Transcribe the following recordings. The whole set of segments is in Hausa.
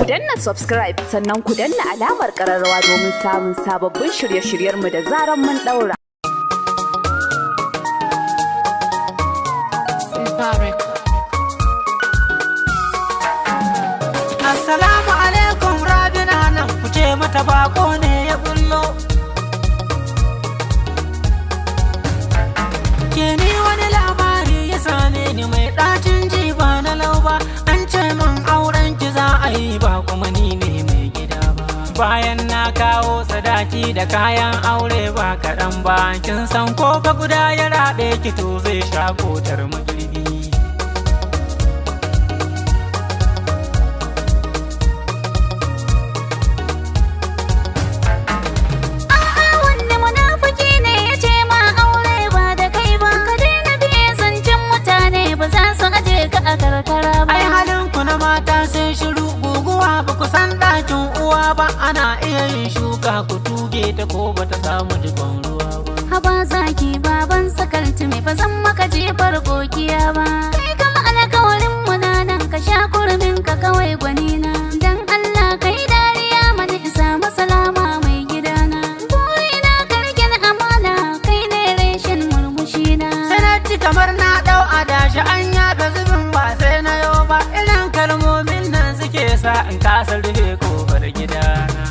Danna subscribe sannan ku danna alamar kararrawa domin samun sababbin shirye-shiryenmu da zaran mun daura. Assalamu alaikum, Rabina nan ku ce mata bako ne ya bullo. Ke ni wani labari ya same ni mai ɗacin ji ba na lau ba. An ce min auren ki za a yi ba kuma ni ne mai gida ba. Bayan na kawo sadaki da kayan aure ba kaɗan ba, kin san ko fa guda ya raɓe ki to zai sha kotar magirbi. A'a, wanne munafiki ne ya ce ma aure ba da kai ba? Ka daina biye zancen mutane, ba za su aje ka a karkara ba. Ai halin ku na mata sai shiru, guguwa ba ku san ɗakin uwa ba, ana iya yin shuka ku tuge ta ko ba ta samu jikon ruwa ba. Haba zaki, baban sakalti mai, ba zan maka jefar kokiya ba. Kai kama alkawarin mu na nan, ka sha kurmin ka kawai gwanina. Dan Allah kai dariya mana isa masalama mai gidana. Burina karken amana, kai ne reshen murmushina. Sai na ci kamar na ɗau adashi an yafe zubin ba sai na yo ba, irin kalmomin nan suke sa in kasa rufe kofar gidana.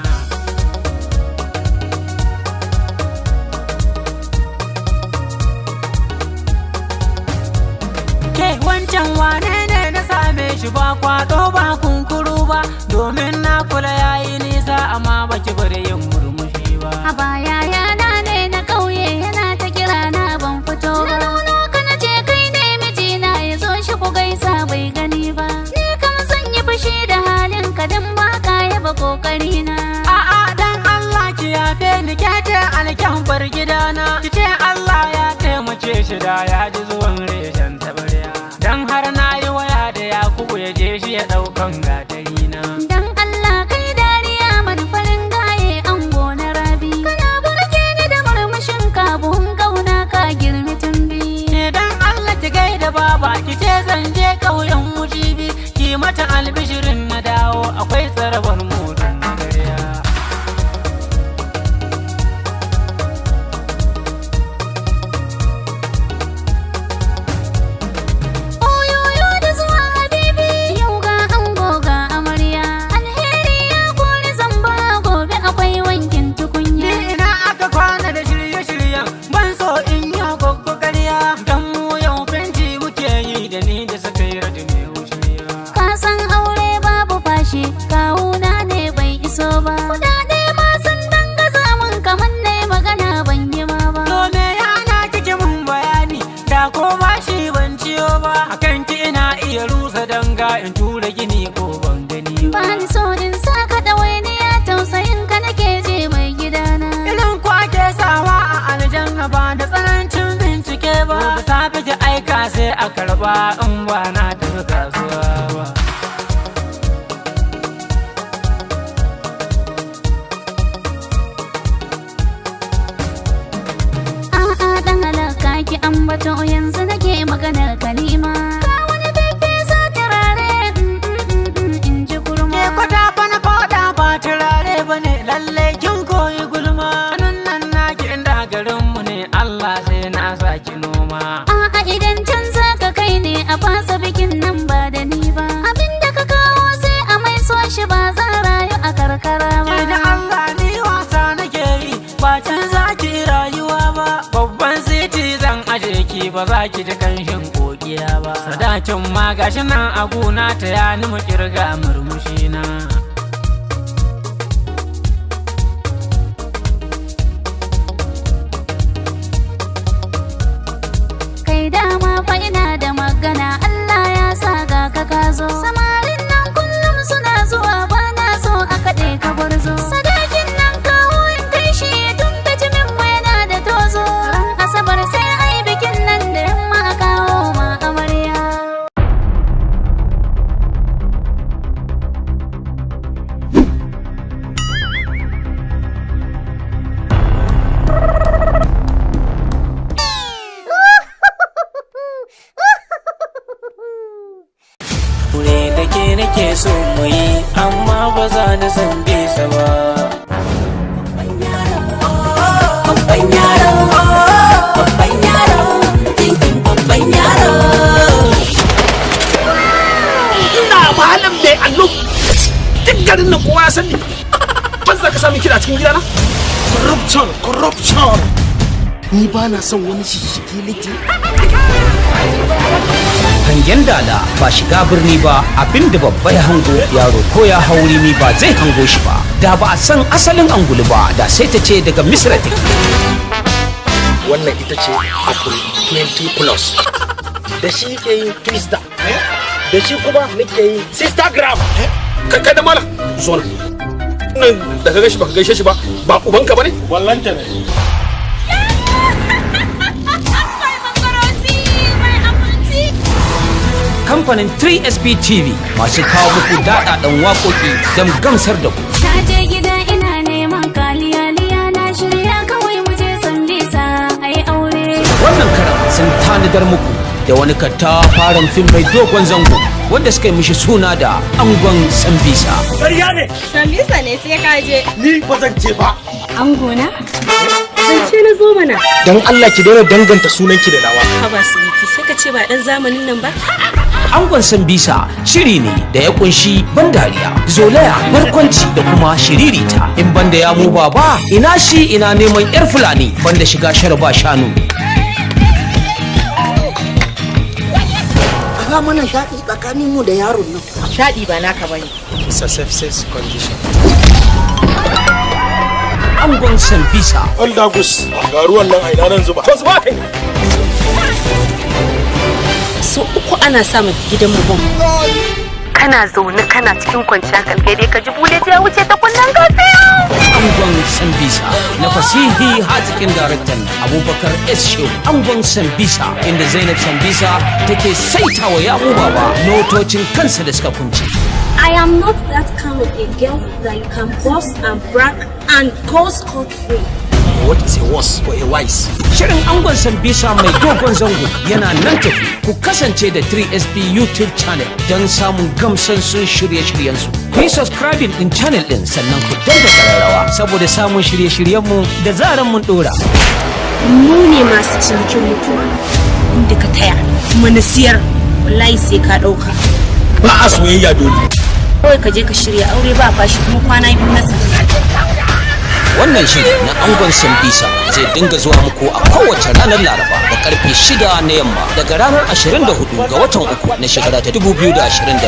Ke wancan wane ne na same shi ba kwado ba kunkuru ba, domin na kula yayi nisa amma baki bari yin murmushi ba. Haba, yayana ne na ƙauye yana ta kira na ban fito ba. Na nuno ka na ce kai ne mijina, ya zo shi ku gaisa, bai gani ba. Ni kam zan yi fushi da halin ka dan ba ka yaba kokari na. A'a, dan Allah ki yafe ni, ke ce alkyambar gidana. Ki ce Allah ya taimake shi da ya ji zuwan reshen tabarya. Dan har na yi waya da Yakubu ya je shi ya ɗaukan gatari na. Dan Allah kai dariya man farin gaye ango na Rabi. Kana burge ni da murmushin ka, buhun kauna ka girmi tumbi. Idan Allah ki gaida baba, ki ce zan je ƙauyen mujibi, ki mata albishirin na dawo akwai tsarabar mudun magarya. Oyoyo da zuwa habibi, yau ga ango ga amarya. Alheri ya kori zamba, gobe akwai wankin tukunya. Ni ina aka kwana da shirye-shiryen, ban so in yi gwaggo ƙarya, don mu yau fenti muke yi da ni da suka yi radi mai wushirya. Ka san aure babu fashi, kawuna ne bai iso ba. Kudade ma sun dangaza mun kamar ne magana ban yi ma ba. To me yana kike mun bayani da ko bashi ban ciyo ba, akan ki ina iya rusa danga in tura gini ko ban gani ba. Ba ni so in saka ɗawainiya, tausayin ka nake je mai gidana. Irin ku ake sawa a aljanna ba da tsanancin bincike ba. Da safe ki aika sai a karba in ba na tafi kasuwa ba. A'a, dan alaka ki ambato, yanzu nake maganar kalima. Ka wani bebe sa turare, in ji kurma. Ke kwata fa na fada ba turare ba ne, lalle kin koyi gulma. Nan nan naki inda garinmu ne, Allah sai na saki noma. A'a, idan can za ka kai ne a fasa bikin nan ba da ni ba. Abinda ka kawo sai a mai so shi, ba zan rayu a karkara ba. Ke da Allah ni wasa nake yi, ba can za ki rayuwa ba. Babban siti zan aje ki, ba za ki ji kanshin kokiya ba. Sadakin ma gashi nan a gona ta ya ni mu kirga murmushi na. Kai dama fa ina da magana, Allah ya sa ga ka ka zo. Samarin nan kullum suna zuwa, ba na so a kaɗe ka gwarzo. Sadakin nan kawo in kai shi tun bijimin mu yana da tozo. Ran Asabar sai ai bikin nan da yamma a kawo ma amarya. Aure da na Sambisa ba. Babban yaro, babban yaro, tinkin babban yaro. Ina malam mai allo, duk garin nan kowa ya san ni. Ban za ka sami kira cikin gidana. Corruption, corruption. Ni ba na son wani shishigi liti. Hangen dala ba shiga birni ba, abinda babba ya hango, yaro ko ya hauri ni ba zai hango shi ba. Da ba a san asalin angulu ba, da sai ta ce daga Misra take. Wannan ita ce Apple 20 Plus. Da shi ke yin Twister, da shi kuma nake yin Sistagram. Kai, kai da malam, zo nan. Nan da ka gaishe, baka gaishe shi ba, ba ubanka bane? Wallanta ne. Kamfanin 3SP TV masu kawo muku daɗaɗɗen waƙoƙi don gamsar da ku. Na je gida ina neman kaliyaliya, na shirya kawai mu je Sambisa ai aure. Wannan karan sun tanadar muku da wani katafaren fim mai dogon zango wanda suka yi mishi suna da Angon Sambisa. Ƙarya ne. Sambisa ne, sai ka je. Ni ba zan je ba. Angona? Zance na zo mana. Dan Allah ki daina danganta sunanki da nawa. Haba sweetie, sai ka ce ba dan zamanin nan ba. Angon Sambisa shiri ne da ya kunshi ban dariya, zolaya, barkwanci da kuma shiririta. In banda ya mu baba, ina shi ina neman yar Fulani, banda shiga shara ba shanu. Ba mana shaɗi tsakanin mu da yaron nan. Shaɗi ba naka bane. It's a sepsis condition. Angon Sambisa. Aldagus, ga ruwan nan, a ina nan zuba? To zuba kai. So uku ana sa mu gidan mu bom. Kana zaune kana cikin kwanciyar hankali, kai dai ka ji bullet ya wuce ta kunnen gafiya. Angon Sambisa na fasihi hazikin daraktan Abubakar S. Shehu. Angon Sambisa, inda Zainab Sambisa take saitawa Yamu Baba notocin kansa da suka kunce. I am not that kind of a girl that you can boss and brag and go scot free. What is a worse for a wise? Shirin Angon Sambisa mai dogon zango yana nan tafi. Ku kasance da 3SP YouTube channel don samun gamsassun shirye-shiryensu. Ku yi subscribing din channel din, sannan ku danna kararrawa saboda samun shirye-shiryenmu da zaran mun dora. Mu ne masu cinikin mutuwa. Inda ka taya kuma na siyar, wallahi sai ka ɗauka. Ba a soyayya dole. Kawai ka je ka shirya aure ba fashi, kuma kwana 2 na saka. Wannan shiri na Angon Sambisa zai dinga zuwa muku a kowace ranar Laraba da karfe 6 na yamma daga ranar 24 ga watan 3 na shekara ta 2025.